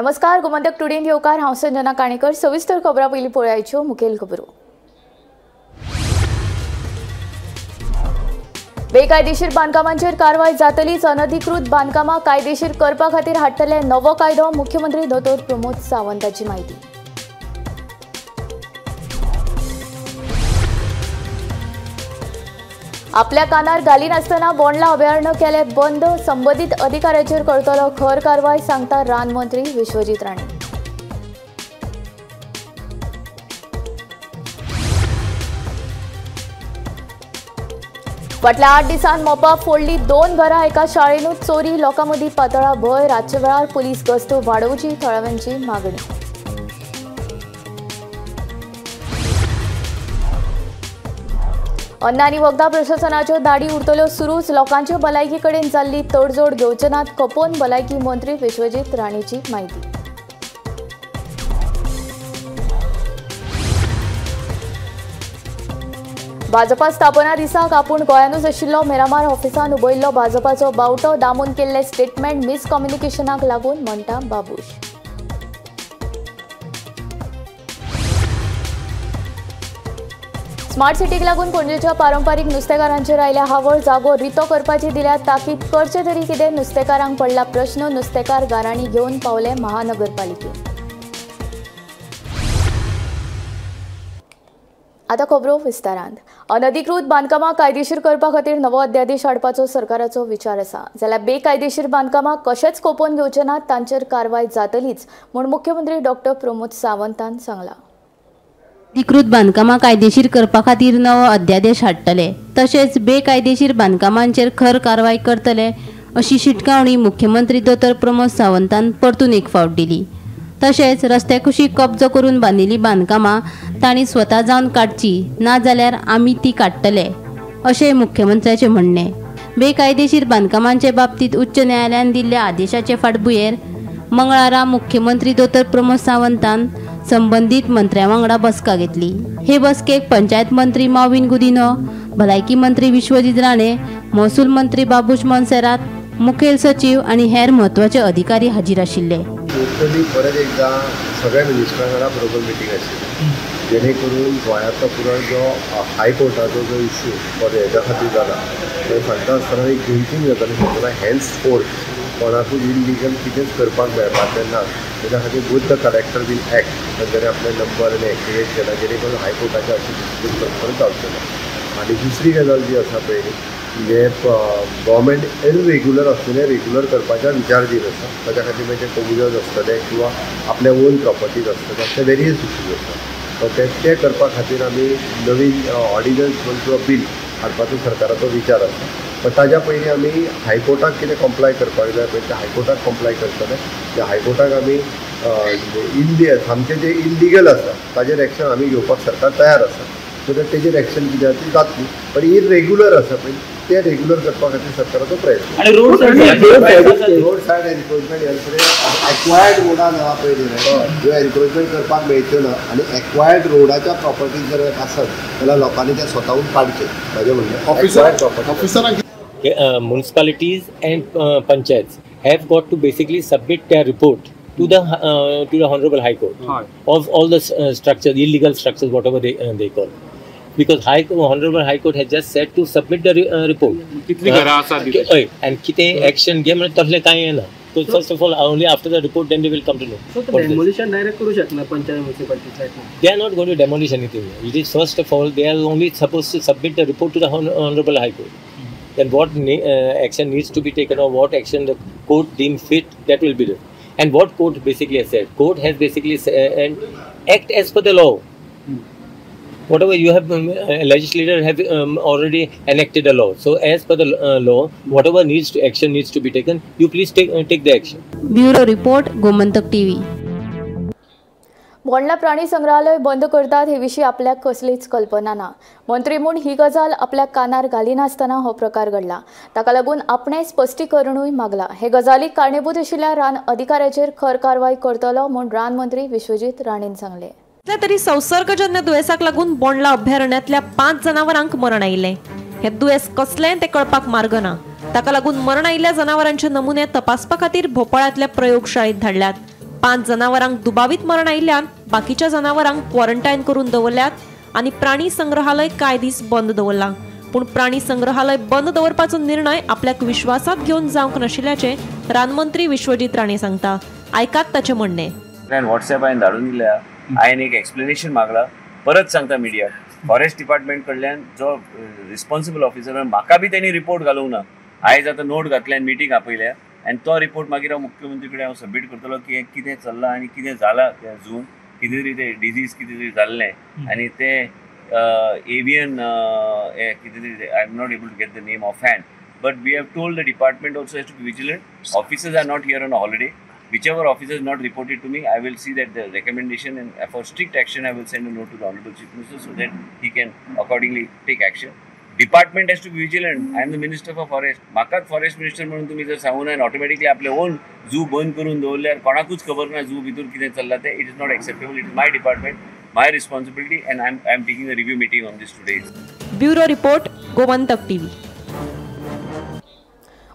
नमस्कार, गोमंतक टुडेन येवकार. हांव संजना काणेकर. सविस्तर खबरां पयलीं पळयाच्यो मुखेल खबरो. बेकायदेशीर बांदकामांचेर कारवाय जातलीच. अनधिकृत बांदकामां कायदेशीर करपा खातीर हाडटले नवो कायदो. मुख्यमंत्री दोतोर प्रमोद सावंताची म्हायती. आपल्या कानार घालिनासतना बोंडला अभयारण्य केले बंद. संबंदीत अधिकाऱ्याचेर करतलो खर कारवाय, सांगता रान मंत्री विश्वजीत राणे. फाटल्या 8 दिसांत मोपा फोडली 2 घरां, एका शाळेनूच चोरी. लोकां मदीं पातळा भंय. रातच्या वेळार पुलीस गस्त वाडोवची थळाव्यांची मागणी. अन्न आनी वखदां प्रशासनाच्यो धाडी उरतल्यो सुरूच. लोकांच्यो भलायकी कडेन जाल्ली तडजोड घेवचे नात, खपोवन भलायकी मंत्री विश्वजीत राणेची म्हायती. भाजपा स्थापना दिसाक आपूण गोंयांतूच आशिल्लो. मिरामार ऑफिसान उबयल्लो भाजपाचो बावटो. दामून केल्ले स्टेटमेंट मिसकम्युनिकेशनाक लागून, म्हणटा बाबूश. स्मार्ट सिटीक लागून पणजेच्या पारंपारीक नुस्तेकारांचेर आयल्या हावळ. जागो रितो करपाची दिल्या ताकीद. करचें तरी कितें? नुस्तेकारांक पडला प्रश्न. नुस्तेकार गाराणी घेवन पावले महानगरपालिकेत. आतां खबरो विस्तारांत. अनधिकृत बांदकामां कायदेशीर करपा खातीर नवो अध्यादेश हाडपाचो सरकाराचो विचार आसा. जाल्यार बेकायदेशीर बांदकामां कशेंच कोपोवन घेवचे नात, तांचेर कारवाय जातलीच म्हूण मुख्यमंत्री डॉक्टर प्रमोद सावंतान सांगलां. अधिकृत बांदकामां कायदेशीर करपा खातीर नवो अध्यादेश हाडटले, तशेंच बेकायदेशीर बांदकामांचेर खर कारवाय करतले अशी शिटकावणी मुख्यमंत्री दोतोर प्रमोद सावंतान परतून एक फावट दिली. तशेंच रस्त्या कुशीक कब्जो करून बांदिल्ली बांदकामां तांणी स्वता जावन काडची, ना जाल्यार आमी ती काडटले अशें मुख्यमंत्र्याचें म्हणणें. बेकायदेशीर बांदकामांचे बाबतींत उच्च न्यायालयान दिल्ल्या आदेशाचे फाटभुंयेर मंगळारा मुख्यमंत्री दोतोर प्रमोद सावंतान संबंदीत मंत्र्यां वांगडा बसका घेतली. हे बसकेक पंचायत मंत्री माविन गुदिन्हो, भलायकी मंत्री विश्वजीत राणे, महसूल मंत्री बाबूश मोन्सेरात, मुखेल सचीव आनी हेर म्हत्वाचे अधिकारी हाजीर आशिल्ले. टोटली परत एकदा सगळ्या मिनिस्टरां वांगडा बरोबर मिटींग आशिल्ली, जेणे करून गोंयांतलो पुराय जो हायकोर्टाचो जो इश्यू हेच्या खातीर जाला तो सांगता आसतना एक 2-3 जातालें सांगतना हेन्स फोर्थ कोणाकूच इलिगल कितेंच करपाक मेळपाचें ना. तेच्या खातीर both the collector will act. तांच्यांनी आपले नंबर आनी एक्टिवेट केला जेणे करून हायकोर्टाचे अशें डिस्प्यूट परत जावचें ना. आनी दुसरी गजाल जी आसा पळय, म्हणजे गव्हर्मेंट इरेग्युलर आसतलें रेग्युलर करपाचा विचार दीत आसा. ताच्या खातीर मागीर ते कम्युनल आसतले किंवा आपल्या ओन प्रॉपर्टीज आसतले, अशे वेरियस इश्यूज आसता. ते करपा खातीर आमी नवीन ऑर्डिनन्स म्हण किंवा बील हाडपाचो सरकाराचो विचार आसा. पण ताज्या पयलीं आमी हायकोर्टाक कितें कॉम्प्लाय करपाक जाय पळय ते हायकोर्टाक कॉम्प्लाय करतले. त्या हायकोर्टाक आमी इल्ली सामकें जें इल्लिगल आसा ताजेर एक्शन आमी घेवपाक सरकार तयार आसा. सो that तेजेर एक्शन कितें आसा ती जातली. पण इरेग्युलर आसा पळय ते रेग्युलर करपा खातीर सरकाराचो प्रयत्न. आनी रोड सायड एनक्रोचमेंट ह्या सगळें एक्वायर्ड रोडान आहा पळय न्ही, ज्यो एनक्रोचमेंट करपाक मेळच्यो ना आनी एक्वायर्ड रोडाच्या प्रॉपर्टीज जर आसत जाल्यार लोकांनी ते स्वताहून काडचे. म्हाजें म्हणणें ऑफिसरांक municipalities and panchayats have got to basically submit their report to the Honorable High Court of all the structures, illegal structures, whatever they call, because Honorable High Court has just said to submit the report. कितली घरां आसा and कितें action घे म्हणल्यार तसलें कांय येना. So first of all, only after the report then they will come to know. So the demolition direct करू शकना panchayat municipality side? They are not going to demolish anything. It is first of all they are only supposed to submit the report to the Honorable High Court. Then what action needs to be taken or what action the court deem fit, that will be done. And what court basically has said, court has basically said, and act as per the law. Whatever you have, legislator have already enacted a law. So as per the law, whatever needs to action needs to be taken, you please take the action. Bureau report, Gomantak TV. Bondla प्राणी संग्रहालय बंद करतात हे विशीं आपल्याक कसलीच कल्पना ना. मंत्री म्हूण ही गजाल आपल्या कानार घालिनासतना हो प्रकार घडला. ताका लागून आपणें स्पश्टीकरणूय मागला. हे गजालीक कारणीभूत आशिल्ल्या रान अधिकाऱ्याचेर खर कारवाय करतलो म्हूण रान मंत्री विश्वजीत राणेन सांगलें. तरी संसर्गजन्य दुयेंसाक लागून बोंडला अभयारण्यांतल्या 5 जनावरांक मरण आयिल्लें. हें दुयेंस कसलें तें कळपाक मार्ग ना. ताका लागून मरण आयिल्ल्या जनावरांचे नमुने तपासपा खातीर भोपाळांतल्या प्रयोगशाळेत धाडल्यात. 5 जनावरांक दुबावीत मरण आयिल्ल्यान बाकीच्या जनावरांक क्वॉरंटायन करून दवरल्यात आनी प्राणी संग्रहालय कांय दीस बंद दवरलां. पूण प्राणी संग्रहालय बंद दवरपाचो निर्णय आपल्याक विश्वासात घेवन जावंक नाशिल्ल्याचें रानमंत्री विश्वजीत राणे सांगता. आयकात ताचें म्हणणें. व्हॉट्सएप हांवें धाडून दिल्या, हांवें एक एक्सप्लेनेशन मागला. परत सांगता मिडिया, फॉरेस्ट डिपार्टमेंट कडल्यान जो रिस्पॉन्सिबल ऑफिसर म्हाका बी तेणी रिपोर्ट घालूंक ना. आयज आतां नोट घातल्या आनी मिटींग आपयल्या आनी तो रिपोर्ट मागीर हांव मुख्यमंत्री कडेन हांव सबमीट करतलो की हें कितें चल्लां आनी कितें जालां त्या जून, कितें तरी तें डिजीज कितें तरी जाल्लें आनी तें एवियन कितें तरी, I am not able to get the name off hand, but we have told the department also has to be vigilant. Officers are not here on a holiday. Whichever officer is not reported to me, I will see that the recommendation and for strict action, I will send a note to the Honorable Chief Minister so that he can accordingly take action. Department has to be vigilant. I am the Minister for Forest. म्हाकाच forest minister म्हणून तुमी जर सांगू ना automatically आपले own zoo बंद करून दवरल्यार कोणाकूच खबर ना झू भितर कितें चल्लां तें. It is not acceptable. It is my department, my responsibility, and I am taking a review meeting on this today. Bureau report, Gomantak TV.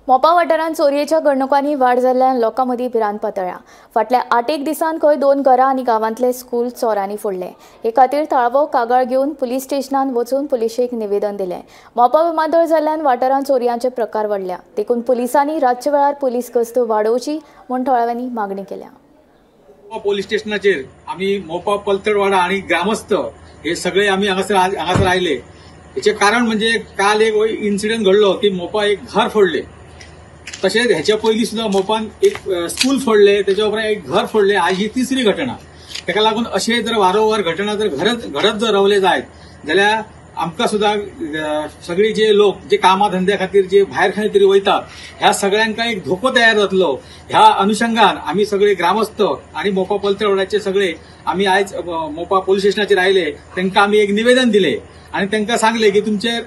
Mopa वाठारांत चोरयेच्या घडणुकांनी वाड जाल्ल्यान लोकां मदीं भिरांत पातळ्ळ्या. फाटल्या 8 दिसांत खंय 2 घरां आनी गांवांतले स्कूल चोरांनी फोडले. हे खातीर थळावो कागाळ घेवन पुलीस स्टेशनांत वचून पुलिशेक निवेदन दिलें. मोपा विमानतळ जाल्ल्यान वाठारांत चोरयांचे प्रकार वाडल्या, देखून पुलिसांनी रातच्या वेळार पुलीस गस्त वाडोवची म्हूण थळाव्यांनी मागणी केल्या. पोलीस स्टेशनाचेर आमी मोपा पलतडवाडा आनी ग्रामस्थ हे सगळे आमी हांगासर आयले. हेचें कारण म्हणजे काल एक इन्सिडंट घडलो की मोपा एक घर फोडले, तशेंच ह्याच्या पयलीं सुद्दां मोपान एक स्कूल फोडले, त्याच्या उपरांत एक घर फोडले. आज ही तिसरी घटना. ताका लागून अशें जर वारंवार घटना जर घडत जर रावले जायत जाल्यार आमकां सुद्दां सगळी जे लोक जे कामा धंद्या खातीर जे भायर खंय तरी वयतात ह्या सगळ्यांका एक धोको तयार जातलो. ह्या अनुशंगान आमी सगळे ग्रामस्थ आनी मोपा पलतडवाड्याचे सगळे आमी आयज मोपा पोलीस स्टेशनाचेर आयले. तांकां आमी एक निवेदन दिले आनी तांकां सांगले की तुमचे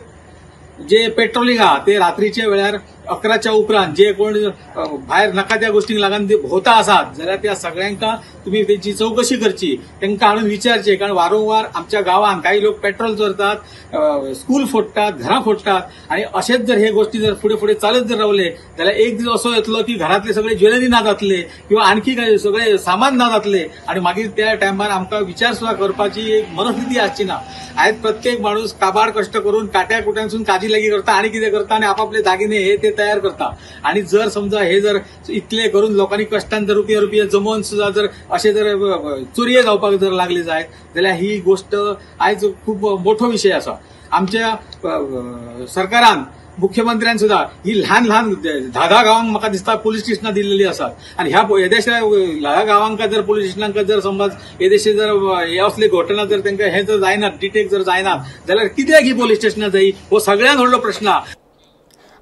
जे पेट्रोलिंग आहा ते रात्रीच्या वेळार 11च्या उपरांत जे कोण भायर नाका त्या गोष्टींक लागून भोवता आसात जाल्यार त्या सगळ्यांका तुमी तेंची चवकशी करची, तांकां हाडून विचारचे. कारण वारंवार आमच्या गांवांत काही लोक पेट्रोल चोरतात, स्कूल फोडटात, घरां फोडटात आनी अशेंच जर हे गोष्टी जर फुडें फुडें चालत जर रावले जाल्यार एक दीस असो येतलो की घरांतले सगळे ज्वेलरी ना जातले किंवा आणखी काय सगळे सामान ना जातले आनी मागीर त्या टायमार आमकां विचार सुद्दां करपाची एक मनस्थिती आसची ना. आयज प्रत्येक माणूस काबाड कश्ट करून काट्या कुट्यांसून काजी लागीं करता आनी कितें करता आनी आपापले दागिने हे ते तयार करता. आणि जर समजा हे जर इतले करून लोकांनी कष्टान जर रुपया रुपया जमोवन सुद्दां जर अशें जर चोरये जावपाक जर लागले जायत जाल्यार ही गोष्ट आयज खूब मोठो विशय आसा. आमच्या सरकारान मुख्यमंत्र्यान सुद्दां ही ल्हान ल्हान 10-10 गांवांक म्हाका दिसता पोलीस स्टेशनां दिल्लेली आसात आनी ह्या येदेशा 10 गांवांक जर पोलीस स्टेशनांक जर समज येदेशे जर हे असले घटना जर तांकां हे जर जायनात, डिटेक्ट जर जायनात जाल्यार कित्याक ही पोलीस स्टेशनां जायी हो सगळ्यांत व्हडलो प्रश्न.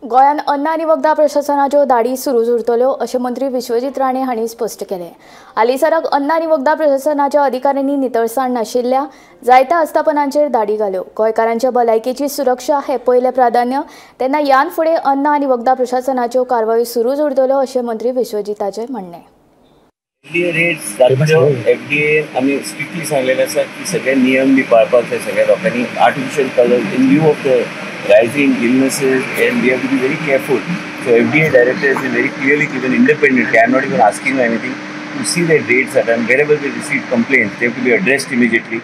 गोंयांत अन्न आनी वखदां प्रशासनाच्यो धाडी सुरू उरतल्यो अशें मंत्री विश्वजीत राणे हांणी स्पश्ट केलें. हालींसराक अन्न आनी वखदां प्रशासनाच्या अधिकाऱ्यांनी नितळसाण नाशिल्ल्या जायत्या आस्थापनांचेर धाडी घाल्यो. गोंयकारांच्या भलायकेची सुरक्षा हें पयलें प्राधान्य, तेन्ना ह्यान फुडें अन्न आनी वखदां प्रशासनाच्यो कारवायो सुरू उरतल्यो अशें मंत्री विश्वजीताचें म्हणणें. एफडीए रेट्स जातल्यो. एफडीए आमी स्ट्रिक्टली सांगलेलें आसा की सगळे नियम बी पाळपाक जाय सगळ्या लोकांनी. Artificial colour in view of the rising illnesses, and we have to be very careful. So FDA director has been very clearly given independently, I am not even asking anything, to see that rates are done. Wherever they receive complaints, they have to be addressed immediately.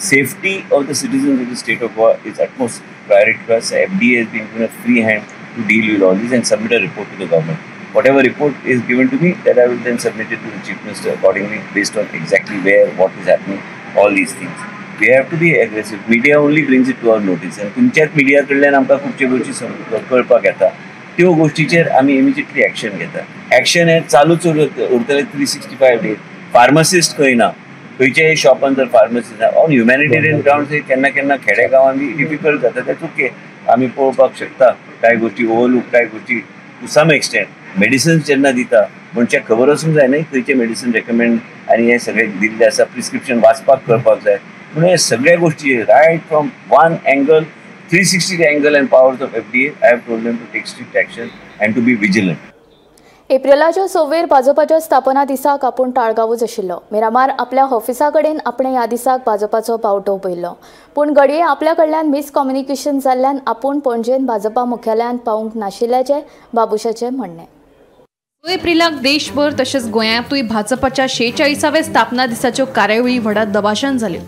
Safety of the citizens of the state of Goa is utmost priority to us. FDA has been given a free hand to deal with all these and submit a report to the government. Whatever report is given to me, that I will then submit it to the Chief Minister accordingly, based on exactly where, what is happening, all these things. We have to be aggressive. Media only brings it to our notice. आनी तुमच्याच media कडल्यान आमकां खुबच्यो गोश्टी कळपाक येता, त्यो गोश्टीचेर आमी immediately action घेता. एक्शन हें चालूच उरतलें 365 डेज. फार्मासिस्ट खंय ना, खंयच्याय शॉपान जर फार्मासिस्ट ना, ऑन ह्युमॅनिटेरियन ग्रावंड केन्ना केन्ना खेडे गांवांनी डिफिकल्ट जाता, that's okay. आमी पळोवपाक शकता कांय गोश्टी ओवरलूक, कांय गोश्टी टू सम एक्सटेंट. मेडिसिन्स जेन्ना दिता मनशाक खबर आसूंक जाय न्हय खंयचें मेडिसीन रेकमेंड आनी हें सगळें दिल्लें आसा, प्रिस्क्रिप्शन वाचपाक कळपाक जाय. म्हणून हे सगळ्या गोष्टी right from one angle 360 angle and powers of FDA, I have told them to take strict action and to be vigilant. एप्रिलाच्या 26 भाजपाच्या स्थापना दिसाक आपूण ताळगांवूच आशिल्लो. मिरामार आपल्या ऑफिसा कडेन आपणे ह्या दिसाक भाजपाचो बावटो पयलो, पूण घडये आपल्या कडल्यान मिसकम्युनिकेशन जाल्ल्यान आपूण पणजेन भाजपा मुख्यालयांत पावूंक नाशिल्ल्याचें बाबुशाचें म्हणणें. 2 एप्रिलाक देशभर तशेंच गोंयांतूय भाजपाच्या 46व्या स्थापना दिसाच्यो कार्यावळी व्हडा दबाज्यान जाल्यो.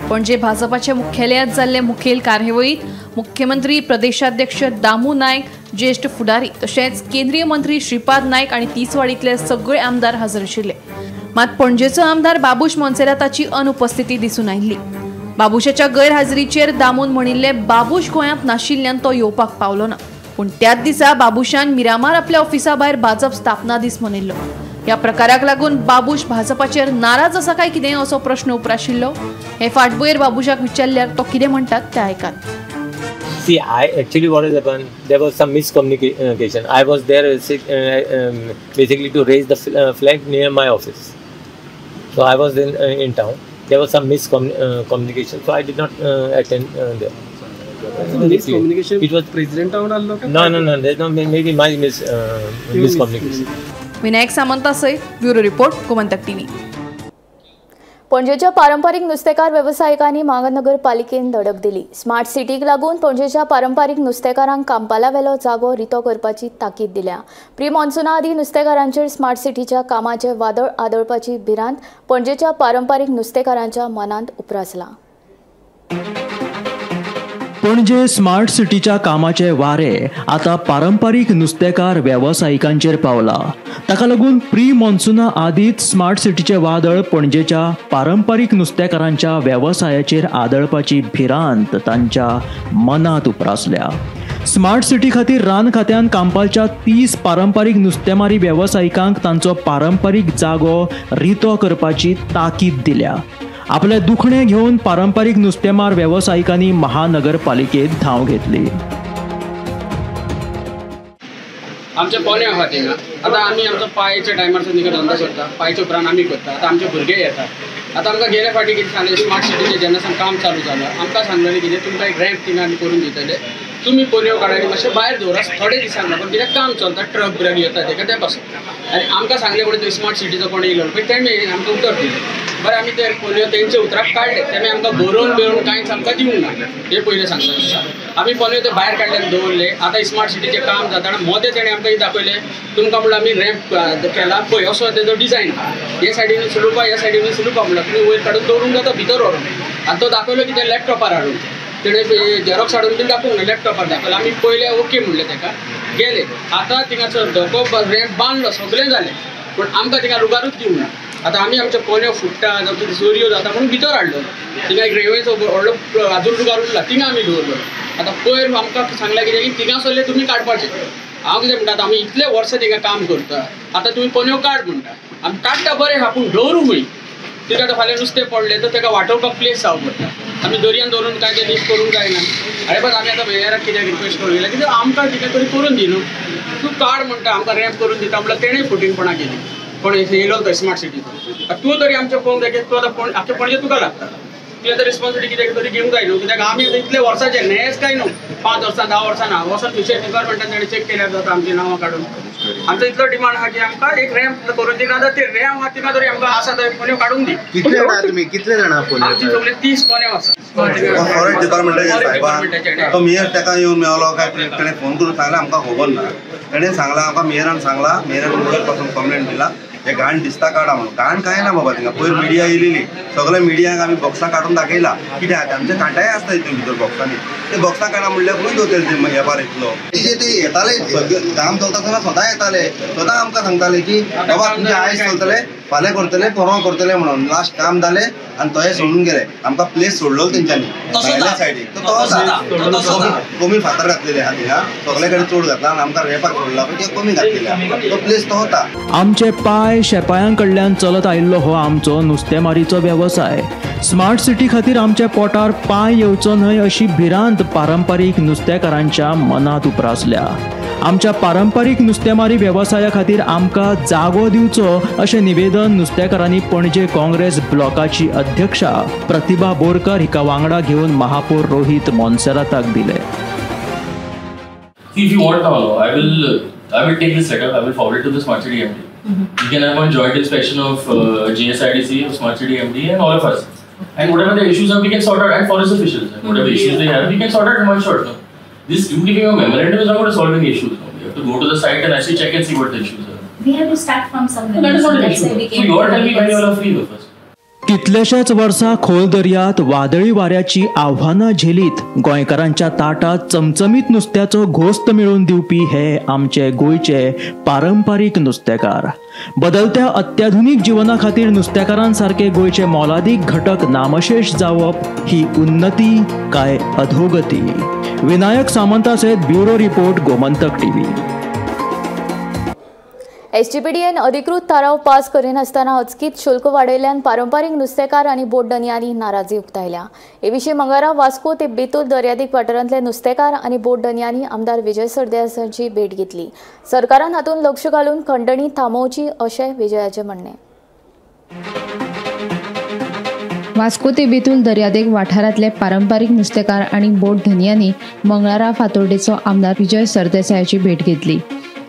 पणजे भाजपाच्या मुख्यालयांत जाल्ले मुखेल कार्यावळींत मुख्यमंत्री, प्रदेशाध्यक्ष दामू नायक, ज्येश्ठ फुडारी तशेंच केंद्रीय मंत्री श्रीपाद नायक आनी तिसवाडींतले सगळे आमदार हजर आशिल्ले. मात पणजेचो आमदार बाबूश मोन्सेराताची अनुपस्थिती दिसून आयिल्ली. बाबूशाच्या गैरहाजरीचेर दामून म्हणिल्ले बाबूश गोंयांत नाशिल्ल्यान तो येवपाक पावलो ना. पूण त्याच दिसा बाबूशान मिरामार आपल्या ऑफिसा भायर भाजप स्थापना दीस मनयल्लो. ह्या प्रकाराक लागून बाबूश भाजपाचेर नाराज आसा काय कितें असो प्रश्न उप्राशिल्लो. हे फाटभुंयेर बाबूशाक विचारल्यार तो कितें म्हणटात तें आयकात. See, I actually what has happened, there was some miscommunication. I was there basically to raise the flag near my office. So I was in town. There was some miscommunication, so I did not attend there. So miscommunication? It was president town allo? No, no, no. There's no, maybe my miscommunication. Vinayak Samanta सयत bureau report, Gomantak TV. पणजेच्या पारंपारीक नुस्तेकार वेवसायिकांनी महानगरपालिकेन धडक दिली. Smart सिटीक लागून पणजेच्या पारंपारीक नुस्तेकारांक कांपालावेलो जागो रितो करपाची ताकीद दिल्या. प्री मॉन्सुना आदीं नुस्तेकारांचेर स्मार्ट सिटीच्या कामाचें वादळ आदळपाची भिरांत पणजेच्या पारंपारीक नुस्तेकारांच्या मनांत उप्रासला. पणजे स्मार्ट सिटीच्या कामाचे वारे आता पारंपारीक नुस्तेकार वेवसायिकांचेर पावला. ताका लागून प्री मॉन्सुना आदींच स्मार्ट सिटीचे वादळ पणजेच्या पारंपारीक नुस्तेकारांच्या वेवसायाचेर आदळपाची भिरांत तांच्या मनांत उप्रासल्या. स्मार्ट सिटी खातीर रान खात्यान कांपालच्या 30 पारंपारीक नुस्तेमारी वेवसायिकांक तांचो पारंपारीक जागो रितो करपाची ताकीद दिल्या. आपले दुखणे घेवन पारंपारीक नुस्तेमार वेवसायिकांनी महानगरपालिकेत धांव घेतली. आमचे पोने आहा थिंगा आतां आमी आमचो पांयच्या टायमार सुद्दां धंदो करता, पांयच्या उपरांत आमी करता. आतां आमचे भुरगे येतात. आतां आमकां गेले फावटी कितें सांगलें, स्मार्ट सिटीचें जेन्ना सावन काम चालू जालां आमकां सांगलेलें कितें तुमकां एक रॅम्प थिंगा आमी करून दितले, तुमी पोन्यो काडा आनी मातशें भायर दवरा थोडे दिसांक लागून, कित्याक काम चलता, ट्रक ब्रक येता तेका ते पासून. आनी आमकां सांगलें कोणी स्मार्ट सिटीचो कोण येयलो पळय तेणें आमकां उतर दिलें. बरें, आमी ते पोन्यो तेंचे उतराक काडले, तेमी आमकां बरोवन बिरोवन कांयच आमकां दिवंक ना, हें पयलें सांगता. आमी पोन्यो ते भायर काडले आनी दवरले. आतां स्मार्ट सिटीचें काम जाता आनी मोदें तेणें आमकां कितें दाखयलें, तुमकां म्हणल्यार आमी रॅम्प केला पळय असो तेजो डिजायन आहा, हे सायडीन सुलुपा ह्या सायडीन सुलुपा म्हणल्यार तुमी वयर काडून दवरूंक जाता भितर व्हरून. आनी तो दाखयलो कितें लॅपटॉपार हाडून, तेणें झेरोक्स हाडून बीन दाखोवंक ना, लॅपटॉपार दाखयलो. आमी पयलें ओके म्हणलें तेका, गेले. आतां थिंगासर धको रॅम्प बांदलो, सगळें जालें, पूण आमकां थिंगा रुगारूच दिवंक ना. आतां आमी आमचे पोन्यो फुट्टा जावं कितें चोरयो जाता म्हणून भितर हाडलो. थिंगा एक रेंवेचो व्हडलो आजून रुगार उरला, थिंगा आमी दवरलो. आतां पयर आमकां सांगलें कितें की थिंगासरले तुमी काडपाचें. हांव कितें म्हणटा, आमी इतले वर्सां थिंगा काम करता, आतां तुमी पोन्यो काड म्हणटा, आमी काडटा बरें आहा पूण दवरूं खंय? तिका आतां फाल्यां नुस्तें पडलें तर ताका वाटोवपाक प्लेस जावं पडटा. आमी दर्यान दवरून कांय ते दीस करूंक जायना. अरे बस आमी आतां मेयराक कित्याक रिक्वेस्ट करूंक गेले, कित्याक आमकां कितें तरी करून दी न्हू, तूं काड म्हणटा आमकां रॅम्प करून दिता म्हणल्यार तेणें फुटिंगपणां केली. कोण येयलो तो स्मार्ट सिटीचो, तूं तरी आमचें पळोवंक जाय की तूं आतां आख्खें पणजे तुका लागता, तुवें आतां रिस्पॉन्सिबिलिटी कितें तरी घेवंक जाय न्हू. कित्याक आमी आतां इतले वर्सांचे न्हेंच काय न्हू, 5 वर्सां 10 वर्सां ना, वचोन फिशरी डिपार्टमेंटान ताणें चॅक केल्यार जाता आमचीं नांवां काडून. आमचो इतलो डिमांड आहा की आमकां एक रॅम्प करून दी, नाजाल्यार ते रॅम्प आहा तिंगा तरी आमकां आसा थंय पोन्यो काडून दी. कितले जाणां तुमी, कितले जाणां पोन्यो? आमची सगळे 30 पोन्यो आसा. फॉरेस्ट डिपार्टमेंटाचे सायबान तो मेयर ताका येवन मेवलो काय तेणें फोन करून सांगलें आमकां खबर ना. तेणें सांगलां आमकां, मेयरान सांगलां, मेयरान वयर पासून कंप्लेन दिला हे घाण दिसता काडा म्हणून. घाण कांय ना बाबा थिंगा, पयर मिडिया येयलेली, सगळे मिडियांक आमी बॉक्सां काडून दाखयला. कित्याक आमचे कांटाय आसता हितून भितर बॉक्सांनी, ते बॉक्सां काडा म्हणल्यार खंय दवरतले ते वेपार इतलो. तिजे ते येताले सगळे काम चलता आसतना स्वता येताले, स्वता आमकां सांगताले की बाबा तुमचे आयज चलतले, फाल्यां करतले, परवां करतले म्हणून. लास्ट काम जालें आनी तोय सोडून गेले. आमकां प्लेस सोडलो तेंच्यांनी भायल्या सायडीक, तो कमी फातर घातलेले आहा थिंगा, सगळे कडेन चड घातला आनी आमकां रेपाक सोडला पळय ते कमी घातलेले आहा, तो प्लेस तो होता. आमचे पाय शेपायां कडल्यान चलत आयिल्लो हो आमचो नुस्तेमारीचो वेवसाय. स्मार्ट सिटी खातीर आमच्या पोटार पांय येवचो न्हय अशी भिरांत पारंपारीक नुस्तेकारांच्या मनांत उप्रासल्या. आमच्या पारंपारीक नुस्तेमारी वेवसाया खातीर आमकां जागो दिवचो अशें निवेदन नुस्तेकारांनी पणजे काँग्रेस ब्लॉकाची अध्यक्षा प्रतिभा बोरकर हिका वांगडा घेवन महापौर रोहित मोन्सेराताक दिले. If you want now, I will take this letter, I will forward it to the Smart City MD. We can have one joint inspection of GSIDC, of Smart City MD and all of us. And whatever the issues are, we can sort out, and forest officials, and whatever issues they have, we can sort out in one shot. No? This you giving a memorandum is not going to solve any issues. No? We have to go to the site and actually check and see what the issues are. We have to start from somewhere. That is not an issue. So you all tell me why you all are free first. कितल्याशाच वर्सां खोल दर्यांत वादळी वाऱ्याची आव्हानां झेलीत गोंयकारांच्या ताटात चमचमीत नुस्त्याचो घोस्त मेळोवन दिवपी हे आमचे गोंयचे पारंपारीक नुस्तेकार. बदलत्या अत्याधुनीक जिवना खातीर नुस्तेकारांसारके गोंयचे मोलादीक घटक नामशेष जावप ही उन्नती काय अधोगती? विनायक सामंता सयत bureau report, Gomantak TV. SGPDN अधिकृत थाराव पास करिनासतना अचकीत शुल्क वाडयल्ल्यान पारंपारीक नुस्तेकार आनी बोट धनयांनी नाराजी उक्तायल्या. हे विशीं मंगळारा वास्को ते बेतूल दर्यादेग वाठारांतले नुस्तेकार आनी बोट धनयांनी आमदार विजय सरदेसायांची भेट घेतली. सरकारान हातूंत लक्ष घालून खंडणी थांबोवची अशें विजयाचें म्हणणें. वास्को ते बेतूल दर्यादेग वाठारांतले पारंपारीक नुस्तेकार आनी बोट धनयांनी मंगळारा फातोर्डेचो आमदार विजय सरदेसायाची भेट घेतली.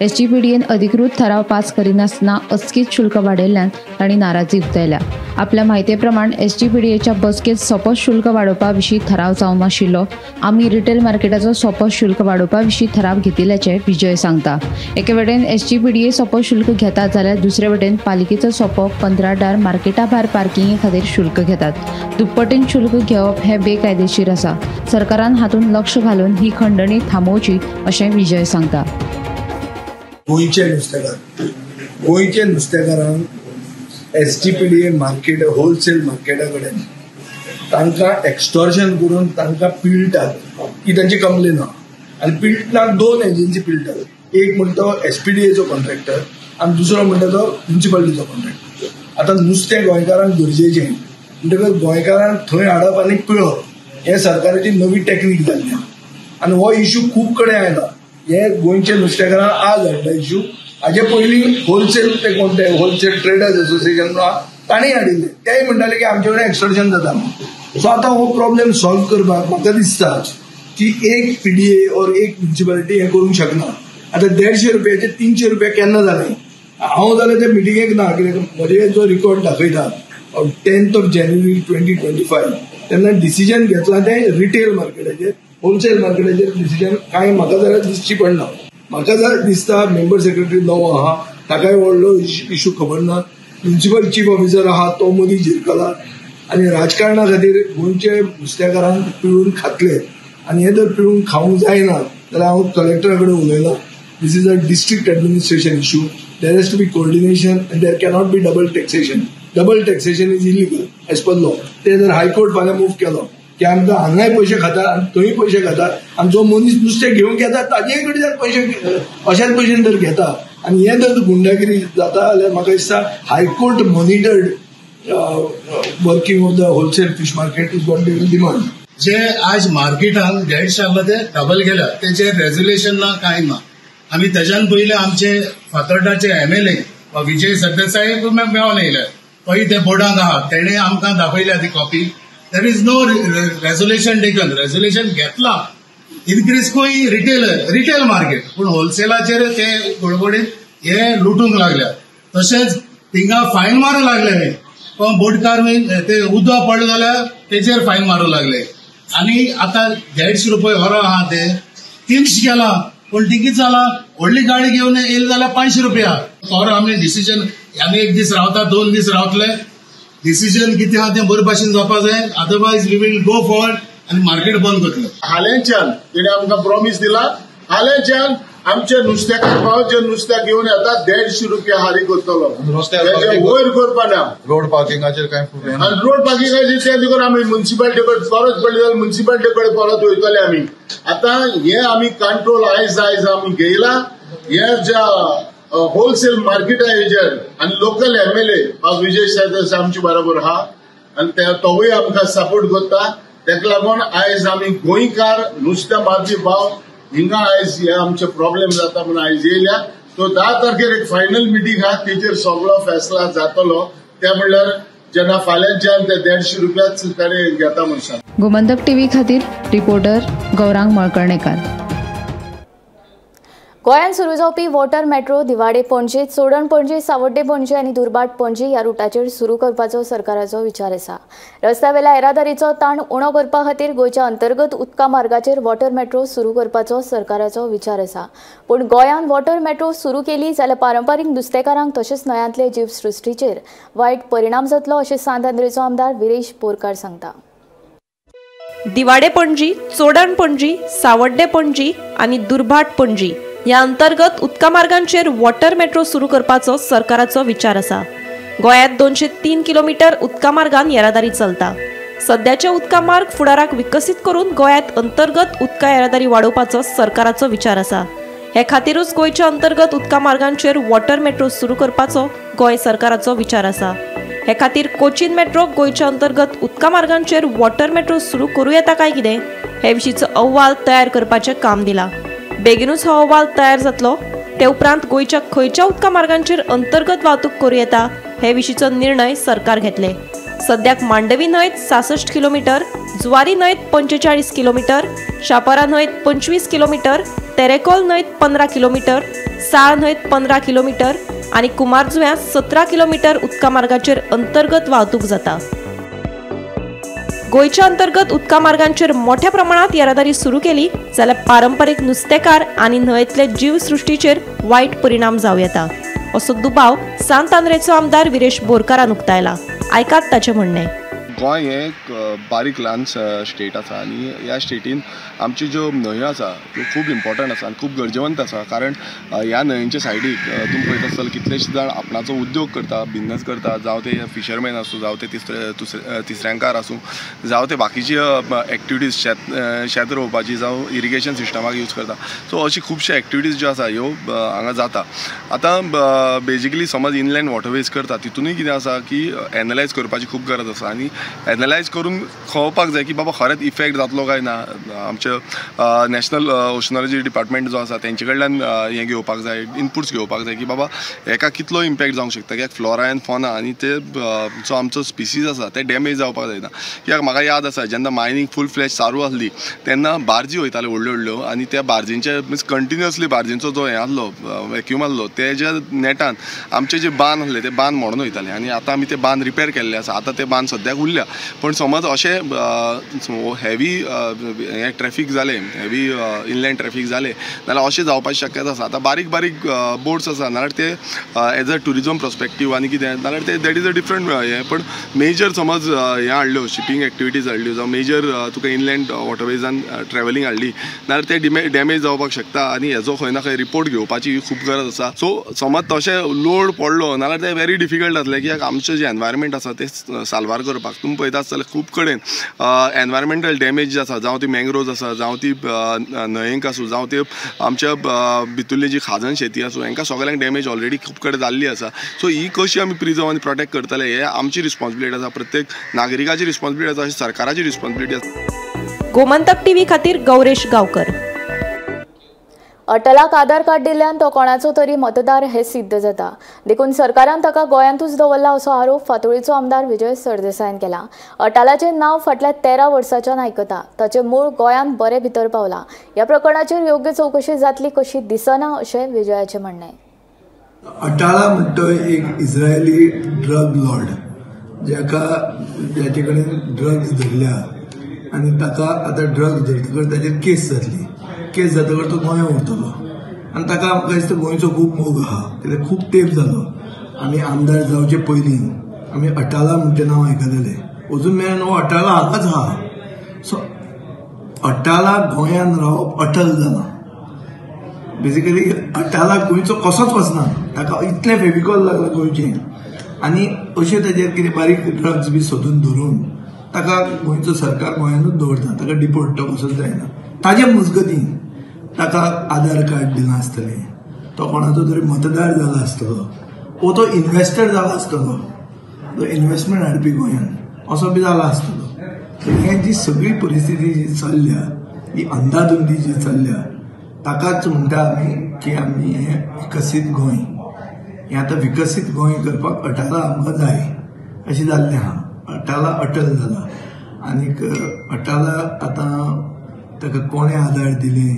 एसजीपीडीएन अधिकृत थाराव पास करिनासतना अचकीत शुल्क वाडयल्ल्यान तांणी नाराजी उक्तायल्या. आपल्या म्हायते प्रमाण एसजीपीडीएच्या बसकेंत सोपो शुल्क वाडोवपा विशीं थाराव जावंक नाशिल्लो. आमी रिटेल मार्केटाचो सोपो शुल्क वाडोवपा विशीं थाराव घेतिल्ल्याचें विजय सांगता. एके वटेन एसजीपीडीए सोपो शुल्क घेता जाल्यार दुसरे वटेन पालिकेचो सोपो कंत्राटदार मार्केटा भायर पार्किंगे खातीर शुल्क घेतात. दुप्पटीन शुल्क घेवप हें बेकायदेशीर आसा. सरकारान हातूंत लक्ष घालून ही खंडणी थांबोवची अशें विजय सांगता. गोंयचे नुस्तेकार, गोंयचे नुस्तेकारांक S G P D A market wholesale मार्केटा कडेन तांकां एक्स्टॉर्शन करून तांकां पिळटात ही तांची कंप्लेन आहा. आनी पिळटना दोन एजन्सी पिळटात, एक म्हणटा तो S P D echo contractor आनी दुसरो म्हणटा तो म्युनिसिपालिटीचो कॉन्ट्रॅक्टर. आतां नुस्तें गोंयकारांक गरजेचें म्हणटकच गोंयकारांक थंय हाडप आनी पिळप हें सरकाराची नवी टॅक्नीक जाल्ली आहा. आनी हो इशू खूब कडेन आयला. हे गोंयचे नुस्तेकारांक आज हाडला इशू. हाजे पयलीं होलसेल ते कोण ते होलसेल ट्रेडर्स एसोसिएशन तांणी हाडिल्ले, तेय म्हणटाले की आमचे कडेन एक्स्टॉर्शन जाता. सो आतां हो प्रॉब्लेम सॉल्व करपाक म्हाका दिसता की एक पीडीए ऑर एक म्युनिसिपालिटी हें करूंक शकना. आतां 150 रुपयाचे 300 रुपया केन्ना जाले? हांव जाल्यार ते मिटिंगेक ना, कित्याक म्हजे जो रिकॉर्ड दाखयता 10th of January 2025 तेन्ना डिसिजन घेतला तें रिटेल मार्केटाचेर, होलसेल मार्केटाचेर डिसिजन कांय म्हाका जाल्यार दिसची पडना. म्हाका जाल्यार दिसता मेंबर सेक्रेटरी नवो आहा ताकाय व्हडलो इशू खबर ना, प्रिन्सिपल चीफ ऑफिसर आहा तो मदीं झिरकला आनी राजकारणा खातीर गोंयचे नुस्तेकारांक पिळून खातले. आनी हें जर पिळून खावंक जायना जाल्यार हांव कलेक्टरा कडेन उलयलां. This is a district administration issue. There has to be coordination and there cannot be double taxation. Double taxation is illegal as per law. ते जर हायकोर्ट फाल्यां मूव केलो की आमकां हांगाय पयशे खाता आनी थंय पयशे खाता आनी जो मनीस नुस्तें घेवंक येता ताजे कडच्यान पयशे अशाच भशेन जर घेता आनी हें जर गुंडागिरी जाता जाल्यार म्हाका दिसता high court monitored working of the wholesale fish market is what they will demand. जे आज मार्केटान 150 आसला ते डबल केल्या, तेचेर रेज्युलेशन ना कांय ना. आमी तेज्यान पयलीं आमचे फातोर्डाचे एमएलए विजय सरदेसाय मेळोन येयले, पळय ते बोर्डांक आहा, तेणे आमकां दाखयल्या ती copy. There is no resolution taken. Resolution घेतला इनक्रीज खंय रिटेल मार्केट, पूण होलसेलाचेर ते गडबडीत हे लुटूंक लागल्या. तशेंच थिंगा फायन मारूंक लागले, पण बोटकार ते उदक पडले जाल्यार तेचेर फायन मारूंक लागले. आनी आतां 150 रुपये व्हरो आहा ते 300 केला, पूण तिकीट जाला व्हडली गाडी घेवन येयली जाल्यार 500 रुपया. तर आमी डिसिजन आमी एक दीस रावता, 2 दीस रावतले, डिसिजन कितें आहा तें बरे भाशेन जावपा जाय, otherwise we will go forward आनी मार्केट बंद करतले. हालेंच्यान तेणे आमकां प्रॉमीस दिला, हालेंच्यान आमचे नुस्तेकार भाव जे नुस्त्याक घेवन येता 150 रुपया हारी करतलो, वयर करपा ना. रोड पार्किंगाचेर कांय आनी रोड पार्किंगाचेर तें देखून आमी म्युनिसिपालिटी कडेन परत पडले जाल्यार म्युनिसिपालिटी कडेन परत वयतले आमी. आतां हे आमी कंट्रोल आयज आयज आमी घेयला हे ज्या होलसेल मार्केटा हेजेर. आनी लोकल एमएलए विजय सरदेसाय आमचे बरोबर आहा आनी तोवूय आमकां सपोर्ट करता. तेका लागून आयज आमी गोंयकार नुस्तें मारपी भाव हिंगा आयज हे आमचे प्रॉब्लेम जाता म्हणून आयज येयल्या. तो 10 तारखेर एक फायनल मिटींग आहा, तेचेर सगळो फैसला जातलो. ते म्हणल्यार जेन्ना फाल्यांच्यान ते 150 रुपयाच ताणें घेता म्हणून सांग. गोमंतक टीव्ही खातीर रिपोर्टर गौरांग मळकर्णेकर. गोंयांत सुरू जावपी वॉटर मेट्रो दिवाडे पणजे, चोडण पणजे, सावड्डे पणजे आनी दुर्भाट पणजे ह्या रुटाचेर सुरू करपाचो सरकाराचो विचार आसा. रस्त्यावेल्या येरादारीचो ताण उणो करपा खातीर गोंयच्या अंतर्गत उदका मार्गाचेर वॉटर मेट्रो सुरू करपाचो सरकाराचो विचार आसा. पूण गोंयांत वॉटर मेट्रो सुरू केली जाल्यार पारंपारीक नुस्तेकारांक तशेंच न्हंयांतले जीवसृश्टीचेर वायट परिणाम जातलो अशें सांत आंद्रेचो आमदार विरेश बोरकार सांगता. दिवाडे पणजी, चोडण पणजी, सावड्डे पणजी आनी दुर्भाट पणजी ह्या अंतर्गत उदका मार्गांचेर वॉटर मेट्रो सुरू करपाचो सरकाराचो विचार आसा. गोंयांत 203 किलोमीटर उदका मार्गान येरादारी चलता. सद्याचे उदका मार्ग फुडाराक विकसीत करून गोंयांत अंतर्गत उदका येरादारी वाडोवपाचो सरकाराचो विचार आसा. हे खातीरूच गोंयच्या अंतर्गत उदका मार्गांचेर वॉटर मेट्रो सुरू करपाचो गोंय सरकाराचो विचार आसा. हे खातीर कोचीन मेट्रो गोंयच्या अंतर्गत उदका मार्गांचेर वॉटर मेट्रो सुरू करूं येता काय कितें हे विशींचो अहवाल तयार करपाचें काम दिलां. बेगीनूच हो अहवाल तयार जातलो. ते उपरांत गोंयच्या खंयच्या उदका मार्गांचेर अंतर्गत वाहतूक करूं येता हे विशींचो निर्णय सरकार घेतले. सद्याक मांडवी न्हंयत 66 किलोमीटर, जुवारी न्हंयत 45 किलोमीटर, शापारा न्हंयत 25 किलोमीटर, तेरेकोल न्हंयत 15 किलोमीटर, साळ न्हंयत 15 किलोमीटर आनी कुमारजुव्यां 17 किलोमीटर उदका मार्गाचेर अंतर्गत वाहतूक जाता. गोंयच्या अंतर्गत उदका मार्गांचेर मोठ्या प्रमाणात येरादारी सुरू केली जाल्यार पारंपरीक नुस्तेकार आनी न्हंयेंतले जीवसृश्टीचेर वायट परिणाम जावं येता असो दुबाव सांत आंद्रेचो आमदार विरेश बोरकारान उक्तायला. आयकात ताचें म्हणणें. गोंय हें एक बारीक ल्हान स्टेट आसा आनी ह्या स्टेटीन आमच्यो ज्यो न्हंयो आसा त्यो खूब इम्पॉर्टंट आसा आनी खूब गरजेवंत आसा. कारण ह्या न्हंयेच्या सायडीक तुमी पळयता आसतले कितलेशे जाण आपणाचो उद्योग करता, बिजनस करता, जावं ते फिशरमॅन आसूं, जावं ते तिसऱ्यांकार आसूं, जावं ते बाकीची एक्टिविटीज शेत रोवपाची, जावं इरिगेशन सिस्टमाक यूज करता. सो अशी खुबश्यो एक्टिविटीज ज्यो आसा ह्यो हांगा जाता. आतां बेजिकली समज इनलँड वॉटरवेज करता तितूनय कितें आसा की एनलायज करपाची खूब गरज आसा आनी एनलायज करून कळपाक जाय की बाबा खरेंच इफेक्ट जातलो काय ना. आमचे नॅशनल ओशनॉलॉजी डिपार्टमेंट जो आसा तेंचे कडल्यान हें घेवपाक जाय, इनपुट्स घेवपाक जाय की बाबा हेका कितलो इम्पॅक्ट जावंक शकता, कित्याक फ्लोरा एंड फॉना आनी ते जो आमचो स्पिसीज आसा ते डॅमेज जावपाक जायना. कित्याक म्हाका याद आसा जेन्ना मायनींग फूल फ्लॅश चालू आसली तेन्ना बार्जी वयताल्यो व्हडल्यो व्हडल्यो आनी त्या बार्जींचे मिन्स कंटिन्युअसली बार्जींचो जो हें आसलो वॅक्यूम आसलो तेज्या नेटान आमचे जे बांद आसले ते बांद मोडून वयताले आनी आतां आमी ते बांद रिपेर केल्ले आसा. आतां ते बांद सद्याक उरल्या, पण समज अशें हेवी हें ट्रॅफीक जालें, हेवी इनलँड ट्रॅफीक जालें जाल्यार अशें जावपाची शक्यता आसा. आतां बारीक बारीक बोट्स आसा नाल्यार ते एज अ ट्युरिजम पर्सपेक्टीव आनी कितें नाल्यार ते that is a different हें, पण मेजर समज हें हाडल्यो शिपींग एक्टिविटीज हाडल्यो जावं मेजर तुका इनलँड वॉटरवेजान ट्रॅवलिंग हाडली नाल्यार ते डॅमेज जावपाक शकता आनी हेजो खंय ना खंय रिपोर्ट घेवपाची खूब गरज आसा. सो समज तशें लोड पडलो नाल्यार ते वेरी डिफिकल्ट जातलें कित्याक आमचें जें एनवायरमेंट आसा तें साल्वार करपाक. तुमी पळयता आसतले खूब कडेन एनवायरमेंटल डॅमेज जे आसा, जावं ती मँग्रोव्ज आसा, जावं ती न्हंयेंक आसूं, जावं ती आमच्या भितुल्ली जी खाजन शेती आसूं, हांकां सगळ्यांक डॅमेज ऑलरेडी खूब कडेन जाल्ली आसा. सो ही कशी आमी प्रिजर्व आनी प्रोटेक्ट करतले हे आमची रिस्पॉन्सिबिलिटी आसा, प्रत्येक नागरिकाची रिस्पॉन्सिबिलिटी आसा, अशी सरकाराची रिस्पॉन्सिबिलिटी आसा. गोमंतक टीव्ही खातीर गौरेश गांवकर. अटलाक आधार कार्ड दिल्ल्यान तो कोणाचो तरी मतदार हें सिद्ध जाता, देखून सरकारान ताका गोंयांतूच दवरला असो आरोप फातोळीचो आमदार विजय सरदेसायान केला. अटालाचें नांव फाटल्या 13 वर्सांच्यान आयकता, ताचें मूळ गोंयांत बरें भितर पावलां. ह्या प्रकरणाचेर योग्य चवकशी जातली कशी दिसना अशें विजयाचें म्हणणें. अटाला म्हणटा एक इस्रायली ड्रग लॉर्ड जाका जाचे कडेन ड्रग्स धरल्या आनी ताका आतां ड्रग्स धरतकच ताचेर केस जातली, केस जातकच तो गोंया उरतलो आनी ताका आमकां दिसता गोंयचो खूब मोग आहा, कित्याक खूब तेंप जालो आमी आमदार जावचे पयलीं आमी अटाला म्हणचें नांव आयकताले, अजून मेरेन हो अटाला हांगाच आहा. सो अटाला गोंयान रावप अटल जाला, बेसिकली अटाला गोंयचो कसोच वचना, ताका इतलें फेविकॉल लागलां गोंयचें आनी अशें ताजेर कितें बारीक ड्रग्स बी सोदून धरून ताका गोंयचो सरकार गोंयानूच दवरता, ताका डिपोर्ट तो कसोच जायना. ताजे मजगतीं ताका आधार कार्ड दिलां आसतलें, तो कोणाचो तरी मतदार जाला आसतलो वो तो इन्वेस्टर जाला आसतलो, तो इन्वेस्टमेंट हाडपी गोंयान असो बी जाला आसतलो. हें जी सगळी परिस्थिती जी चल्ल्या, ही अंदाधुंदी जी चल्ल्या, ताकाच म्हणटा आमी की आमी हें विकसीत गोंय, हें आतां विकसीत गोंय करपाक अटाला आमकां जाय अशें जाल्लें आहा. अटाला अटल जाला आनीक अटाला आतां ताका कोणें आधार दिले,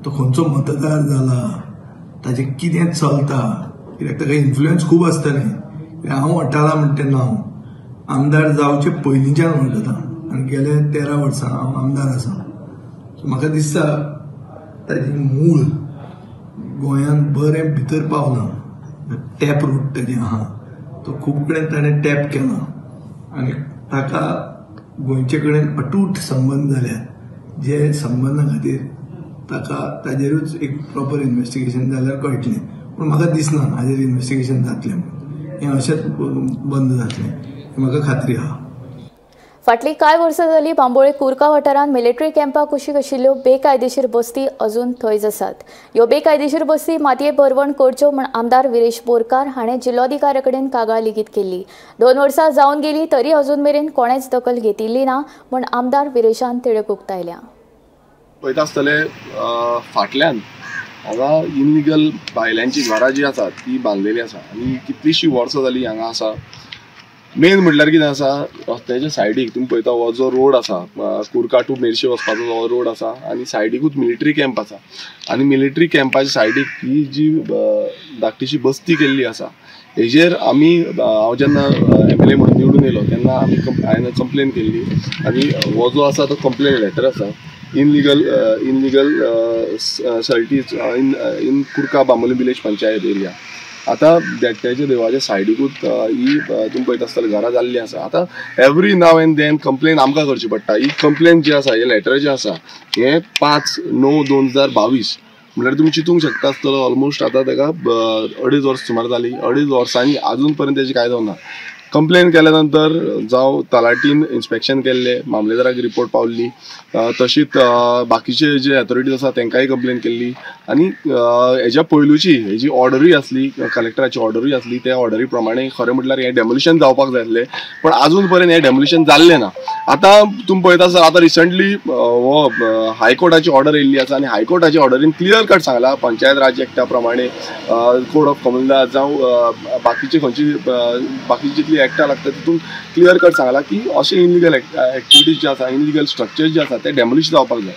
तो खंयचो मतदार जाला, ताजें कितें चलता, कित्याक ताका इन्फ्लुयन्स खूब आसतलें. हांव वळखतालां म्हणटा तेन्ना हांव आमदार जावचे पयलींच्यान वळखता आनी गेले 13 वर्सां हांव आमदार आसा. सो म्हाका दिसता ताजें मूळ गोंयांत बरें भितर पावलां. टॅप रूट ताजें आहा तो खूब कडेन ताणें टॅप केला आनी ताका गोंयचे कडेन अटूट संबंद जाल्यात, जे संबंदा खातीर ताका ताजेरूच एक प्रॉपर इन्वेस्टिगेशन जाल्यार कळटलें. पूण म्हाका दिसना हाजेर इन्वेस्टिगेशन जातलें म्हणून, हें अशेंच बंद जातलें म्हाका खात्री आहा. फाटलीं कांय वर्सां जालीं बांबोळे कुर्का वाठारांत मिलिटरी कॅम्पा कुशीक आशिल्ल्यो बेकायदेशीर बस्ती अजून थंयच आसात. ह्यो बेकायदेशीर बस्ती मातये भरवण करच्यो म्हूण आमदार विरेश बोरकार हाणें जिल्लोधिकाऱ्या कडेन कागाळ लेगीत केल्ली. 2 वर्सां जावन गेली तरी अजून मेरेन कोणेच दखल घेतिल्ली ना म्हूण आमदार विरेशान तिडक उक्तायल्या. पळयता आसतले फाटल्यान हांगा इलिगल भायल्यांची घरां जी आसा ती बांदलेली आसा आनी कितलीशीं वर्सां जालीं हांगा आसा. मेन म्हटल्यार कितें आसा, रस्त्याच्या सायडीक तुमी पळयता हो जो रोड आसा कुर्का टू मेरशे वचपाचो जो रोड आसा आनी सायडीकूच मिलिटरी कॅम्प आसा आनी मिलिटरी कॅम्पाच्या सायडीक ही जी धाकटीशी बस्ती केल्ली आसा हेजेर आमी हांव जेन्ना MLA म्हणून निवडून येयलो तेन्ना आमी हांवें कंप्लेन केल्ली आनी हो जो आसा तो कंप्लेन लेटर आसा illegal sorties in Curca Bambolim village panchayat area. आतां देट्ट्याच्या देवळाच्या सायडीकूच ही तुमी पळयता आसतले घरां जाल्लीं आसा. आतां every now and then complain आमकां करची पडटा. ही कंप्लेन जी आसा, हे लेटर जें आसा हें 5/9/2022 म्हणल्यार तुमी चिंतूंक शकता आसतलो ऑलमोस्ट आतां ताका 2.5 वर्स सुमार जाली. 2.5 वर्सांनी आजून पर्यंत तेजी कांय जावना. कंप्लेन केल्या नंतर जावं तलाटीन इन्स्पेक्शन केल्लें, मामलेदाराक रिपोर्ट पावल्ली, तशीच बाकीचे जे अथॉरिटीज आसा तांकांय कंप्लेन केल्ली आनी हेज्या पयलूची हेजी ऑर्डरूय आसली, कलेक्टराची ऑर्डरूय आसली, त्या ऑर्डरी प्रमाणे खरें म्हटल्यार हें डेमोलिशन जावपाक जाय आसलें, पण आजून पर्यंत हें डेमोलिशन जाल्लें ना. आतां तुमी पळयता आसत आतां रिसंटली हो हायकोर्टाची ऑर्डर येयल्ली आसा आनी हायकोर्टाच्या ऑर्डरीन क्लियर कट सांगला पंचायत राज एक्टा प्रमाणे कोड ऑफ कॉमनवेल्थ जावं बाकीचे खंयची बाकीची जितली एक्टा लागता तितून क्लियर कट सांगला की अशे इनलिगल एक्टिविटीज जे आसा, इनलिगल स्ट्रक्चर्स जे आसा ते डेमोलिश जावपाक जाय.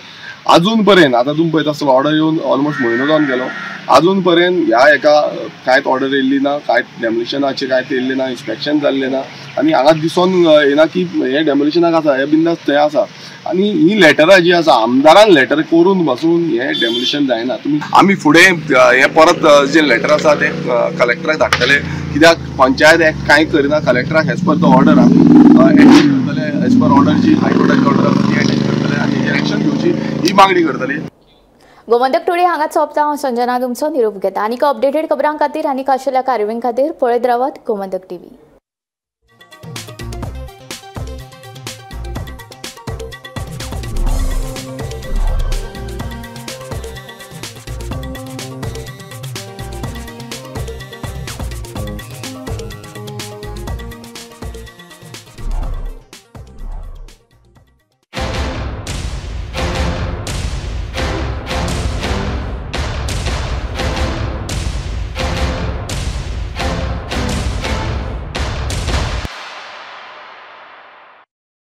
आजून पर्यंत आतां तुमी पळयता आसतलो ऑर्डर येवन ऑलमोस्ट म्हयनो जावन गेलो, आजून पर्यंत ह्या एका कांयच ऑर्डर येयल्ली ना, कांयच डेमोलिशनाचें कांयच येयल्लें ना, इन्स्पेक्शन जाल्लें ना आनी हांगा दिसोन येना की हें डेमोलिशनाक आसा, हें बिंदास थंय आसा. आनी ही लेटरां जी आसा आमदारान लेटर करून बसून हें डेमोलिशन जायना. तुमी आमी फुडें हें परत जें लेटर आसा तें कलेक्टराक धाडटले, कित्याक पंचायत एक्ट कांय करिना, कलेक्टराक एज पर the order आमी एटॅच करतले, एज पर ऑर्डर जी हायकोर्टाची ऑर्डर आसा ती एटॅच करतले आनी हेजेर एक्शन घेवची ही मागणी करतली. गोमंतक टुडे हांगाच सोंपता. हांव संजना तुमचो निरोप घेता. आनीक अपडेटेड खबरां खातीर आनी खाशेल्या कारवाये खातीर पळयत रावात गोमंतक टीव्ही.